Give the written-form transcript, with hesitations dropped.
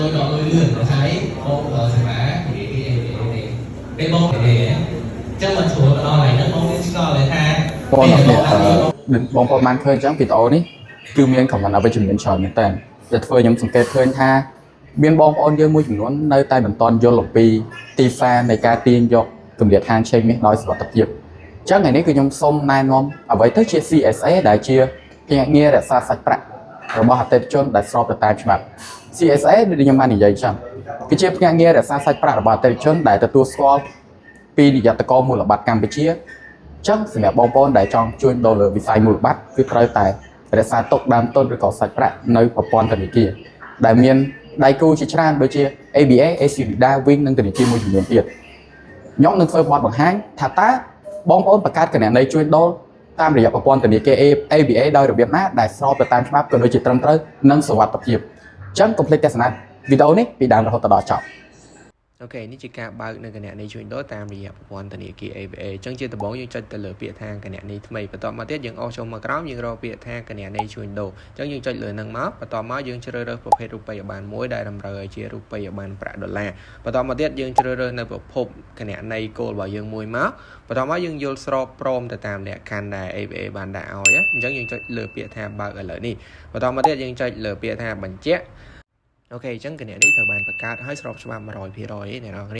លុយដកលុយលឿនដោយសារអីបងប្រើសេវានិយាយពី ABA ទេពេលបងនិយាយអញ្ចឹងមិនស្រួលដល់ហើយហ្នឹងបងមានឆ្ងល់เลยថា បងប្អូនបងប្អូនបានឃើញអញ្ចឹងវីដេអូនេះគឺមាន comment អវិជ្ជមានច្រើនមែនតើដែលធ្វើខ្ញុំសង្កេតឃើញថាមានបងប្អូនយើងមួយចំនួននៅតែមិនទាន់យល់អំពីទីផ្សារនៃការទាញយកកម្រិតហាងឆេងនេះដោយសុវត្ថិភាពអញ្ចឹងថ្ងៃនេះគឺខ្ញុំសូមណែនាំអ្វីទៅជា CSA ដែលជាភ្នាក់ងាររក្សាសាច់ប្រាក់របស់អតិថិជនដែលស្របទៅតាមច្បាប់ CSA ដូចខ្ញុំបាននិយាយអញ្ចឹងគឺជាភ្នាក់ងាររក្សាសាច់ប្រាក់របស់អតិថិជនដែលទទួលស្គាល់ពីនិយត្តករមូលបត្រកម្ពុជា ចឹងសម្រាប់បងប្អូនដែលចង់ជួញដូរលើវិស័យមូលបត្រគឺត្រូវតែរក្សាទុកដើមទុនឬក៏សាច់ប្រាក់នៅប្រព័ន្ធធនាគារដែលមានដៃគូជាច្រើនដូចជា ABA, ACLEDA, Wing និងធនាគារមួយចំនួនទៀតខ្ញុំនឹងធ្វើបទបង្ហាញថាតើបងប្អូនបង្កើតគណនីជួញដូរតាមរយៈប្រព័ន្ធធនាគារ ABA ដោយរបៀបណាដែលស្របទៅតាមច្បាប់ក៏ដូចជាត្រឹមត្រូវនិងសុវត្ថិភាពអញ្ចឹងកុំភ្លេចទស្សនាវីដេអូនេះពីដើមរហូតដល់ចប់។ OK នេះជាការបើកនៅគណនីជួញដូរតាមរយៈប្រព័ន្ធធនាគារ ABA អញ្ចឹងជាដំបូងយើងចុចទៅលើពាក្យថាគណនីថ្មីបន្ទាប់មកទៀតយើងអូសចូលមកក្រោមយើងរកពាក្យថាគណនីជួញដូរអញ្ចឹងយើងចុចលើនឹងមកបន្ទាប់មកយើងជ្រើសរើសប្រភេទរូបិយប័ណ្ណមួយដែលតម្រូវឲ្យជារូបិយប័ណ្ណប្រាក់ដុល្លារបន្ទាប់មកទៀតយើងជ្រើសរើសនៅប្រភពគណនីគោលរបស់យើងមួយមកបន្ទាប់មកយើងយល់ស្របព្រមទៅតាមលក្ខខណ្ឌដែល ABA បានដាក់ឲ្យអញ្ចឹងយើងចុចលើពាក្យថាបើកឥឡូវនេះបន្ទាប់មកទៀតយើងចុចលើពាក្យថាបញ្ជាក់OK អញ្ចឹងគណនីត្រូវបានបង្កើតឲ្យស្របច្បាប់100%ឯអ្នកនរគ្នា។